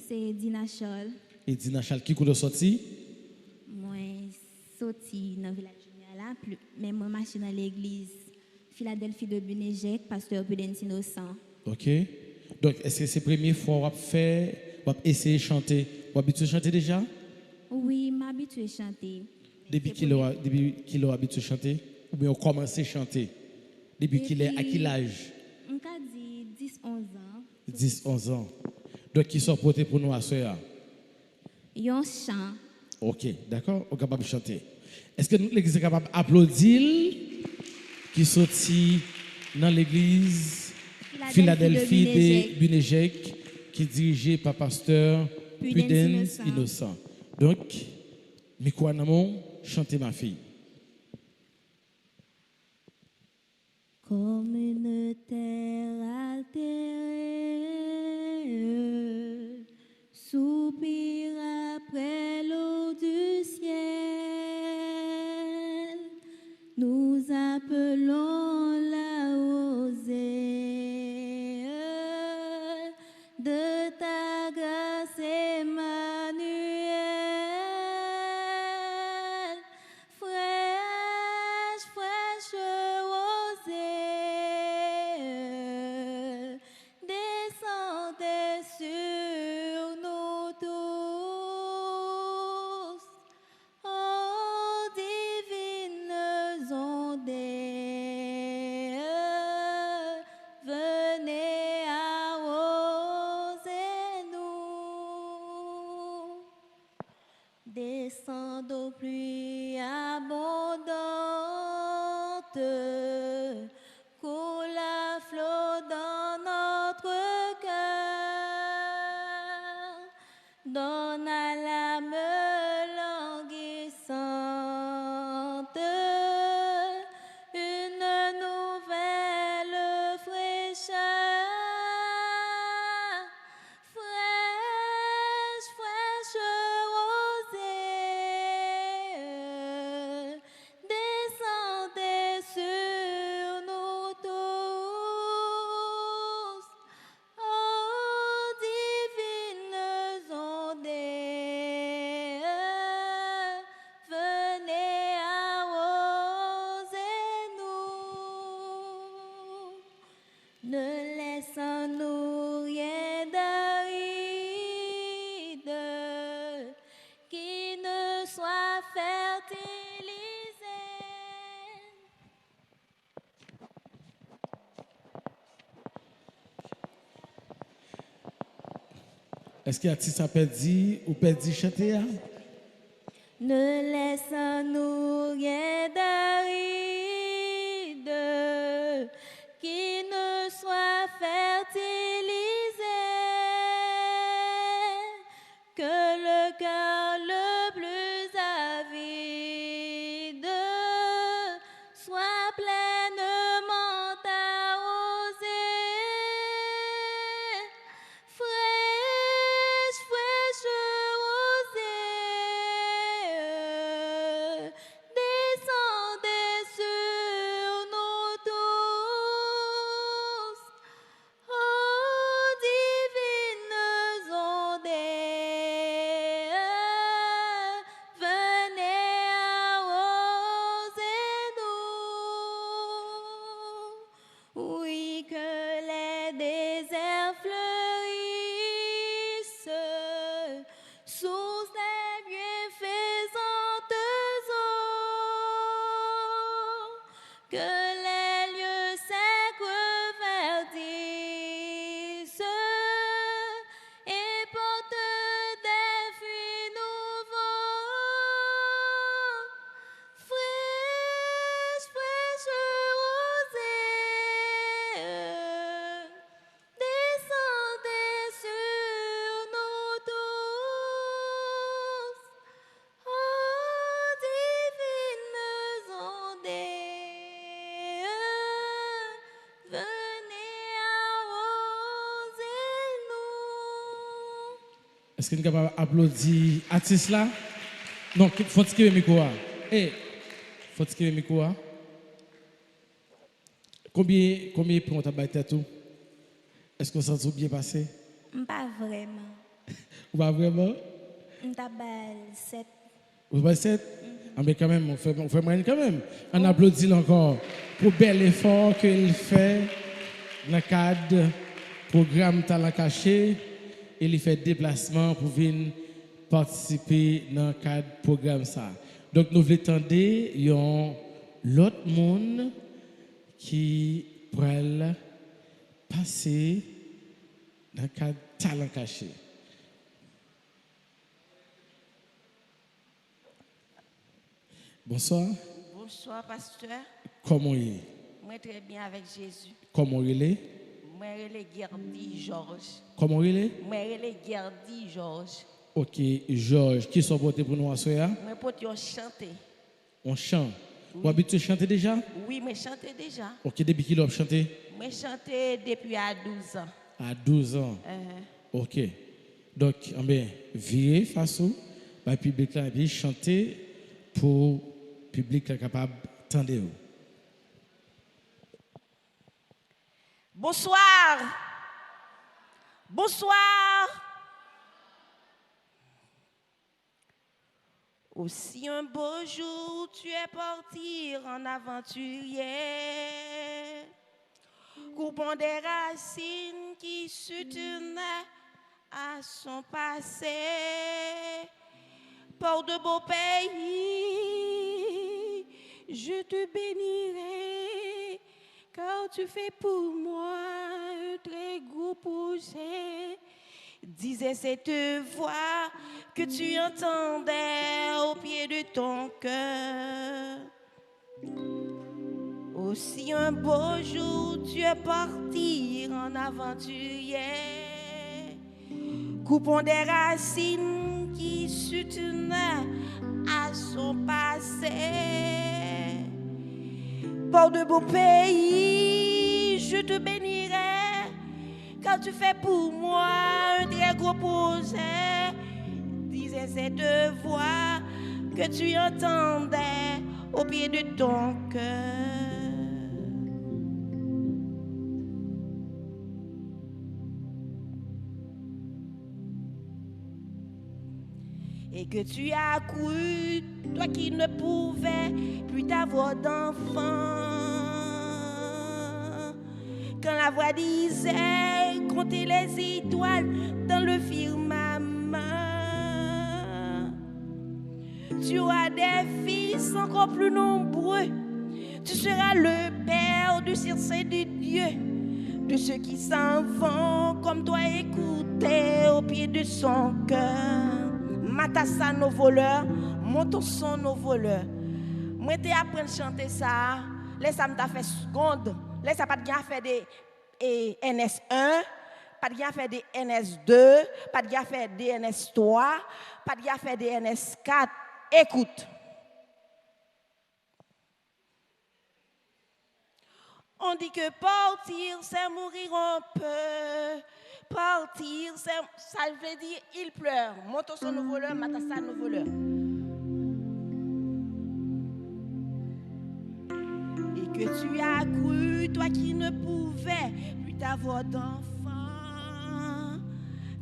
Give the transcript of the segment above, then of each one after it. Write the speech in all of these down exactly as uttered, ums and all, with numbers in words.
Se Dina Charles. E Dina Charles, ki kote w sòti? Mwen soti nan Vilaj Limyè la, pli- men mwen mache nan legliz Philadelphie de Bunejek, pastè Pudens Innocent. Ok. Donk, èske se premye fwa w ap fè, w ap eseye chante? W abitye chante deja? Wi, m abitye chante. Depi kilè w a- depi kilè w abitye chante? Oubyen w kòmanse chante? Depi kilè, a ki laj? M ka di dis, onz an. Dis, onz an. Donk, kisa w pote pou nou aswè a? Yon chan. Ok, dakò, ou kapab chante. Èske nou legliz la kapab aplodi l? Ki soti nan legliz Philadelphie de Bunejek, ki dirije pa pastè Pudens Innocent. Donk, mikwo a nan men w, chante, ma fille. Comme une terre altérée soupire après l'eau du ciel, nous appelons la rosée de ta grâce, Emmanuel. Fraîche, fraîche rosée, descendez sur nous tous. Ô divines ondées, venez arroser nous. Descendez, ô pluie abondante, coule à flot dans notre cœur. Donne à l'âme languissante une nouvelle fraîcheur. Fraîche, fraîche rosée, descendez sur nous tous. Ô divines ondées, venez arroser nous. Ne laisse en nous rien d'aride qui ne soit fertilisé. Èske atis la pèdi ou pèdi chante a? Ne laisse en nous rien d'aride qui ne soit fertilisé, que le cœur le plus avide soit pleinement arrosé. Fraîche, fraîche rosée, descendez sur nous tous. Ô divines ondées, venez arroser nous. Oui, que les déserts fleurissent, source des bienfaisantes eaux, que les lieux secs reverdissent et portent des fruits nouveaux. Fraîche, fraîche rosée, descendez sur nous tous. Ô divines ondées, venez arroser nous. Èske n kapab aplodi atis la? Non, ki- fò n ti kenbe mikwo a. Ey, fò n ti kenbe mikwo a. Konbyen, konbyen pwen w t ap bay tèt ou? Èske w santi w byen pase? M pa vrèman. Ou pa vrèman? M t ap ba l sèt. Ou ba l sèt? Anben kanmenm, ou fè, ou fè mwayèn kanmenm. Ann aplodi l ankò pou bèl efò ke l fè nan kad pwogram Talan Kache e li fè deplasman pou vin patisipe nan kad pwogram sa. Donk, nou vle tande yon lòt moun ki pral pase nan kad Talan Kache. Bonswa. Bonswa, pastè. Kòman w ye? Mwen trè byen avèk Jezi. Kòman w rele? Mwen rele Guerdy Georges. Kòman w rele? Mwen rele Guerdy Georges. Ok, Georges. Kisa w pote pou nou aswè a? Mwen pote yon chante. Yon chan. Wi. Ou abitye chante deja? Wi, mwen chante deja. Ok, depi kilè w ap chante? Mwen chante depi a douz an. A douz an. Enhen. Ok. Donk, anben, vire fas ou, bay piblik la, epi chante pou piblik la kapab tande w. Bonsoir. Bonsoir. Aussi un beau jour, tu es parti en aventurier, coupant des racines qui soutenaient à son passé. Port de beau pays, je te bénirai, car tu fais pour moi un très gros projet, disait cette voix que tu entendais au pied de ton cœur. Aussi un beau jour, tu es parti en aventurier, coupant des racines qui soutenaient à son passé. Port de beau pays, je te bénirai, car tu fais pour moi un très gros projet, disait cette voix que tu entendais au pied de ton cœur. Et que tu as cru, toi qui ne pouvais plus t'avoir d'enfant, quand la voix disait compter les étoiles dans le firmament. Tu auras des fils encore plus nombreux. Tu seras le père du ciel saint de Dieu, de ceux qui s'en vont comme toi écouter au pied de son cœur. Mata sa nos voleurs, montons son nos voleurs. Mwen te aprann chante sa a, lè sa m ta fè segond, lè sa pa t gen afè de e, N S en, pa t gen afè de N S de, pa t gen afè de N S twa, pa t gen afè de N S kat. Écoute. On dit que partir, c'est mourir un peu. Partir, c'est, ça veut dire il pleure. Montons son nos voleurs, mata sa nos voleurs. Et que tu as cru, toi qui ne pouvais plus t'avoir d'enfant.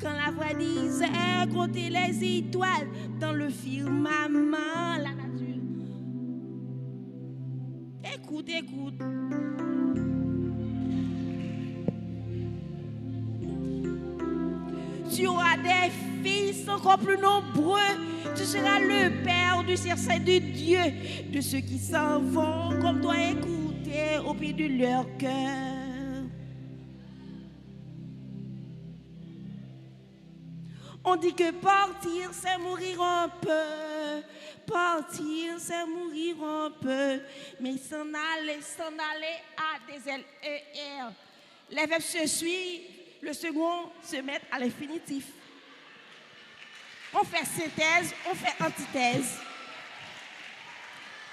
Quand la voix disait compter les étoiles dans le firmament, la nature. Écoute, écoute. Tu auras des fils encore plus nombreux. Tu seras le père du ciel saint de Dieu, de ceux qui s'en vont comme toi écouter au pied de leur cœur. On dit que partir, c'est mourir un peu. Partir, c'est mourir un peu. Mais s'en aller, s'en aller a deux L E R. Les verbes se suivent, le second se met à l'infinitif. On fait synthèse, on fait antithèse.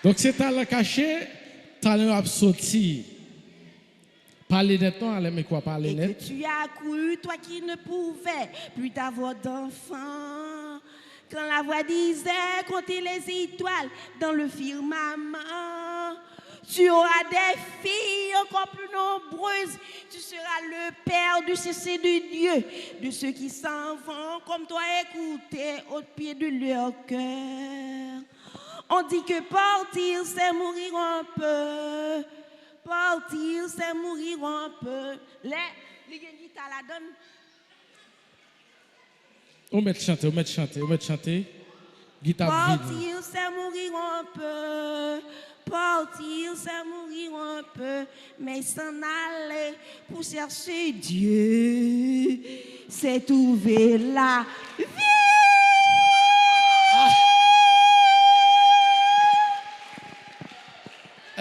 Donk, se Talan Kache, talan yo ap soti. Pale nèt non, alè mikwo a, pale nèt. Et que tu as cru, toi qui ne pouvais plus t'avoir d'enfant. Quand la voix disait compter les étoiles dans le firmament, Tu auras des filles encore plus nombreuses. Tu seras le père du saint de Dieu, de ceux qui s'en vont comme toi écouter au pied de leur cœur. On dit que partir, c'est mourir un peu. Partir, c'est mourir un peu. Lè li gen gita ladan l. Ou mèt chante, ou mèt chante, ou mèt chante. Gita ap vini. Partir, c'est mourir un peu. Partir, c'est mourir un peu. Mais s'en aller pour chercher Dieu, c'est trouver la vie.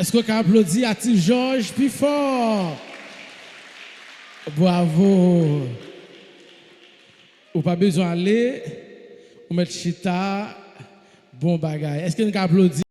Èske w ka aplodi Atis Jòj pi fò? Bravo! Ou pa bezwen ale, ou mèt chita, bon bagay. Èske n ka aplodi?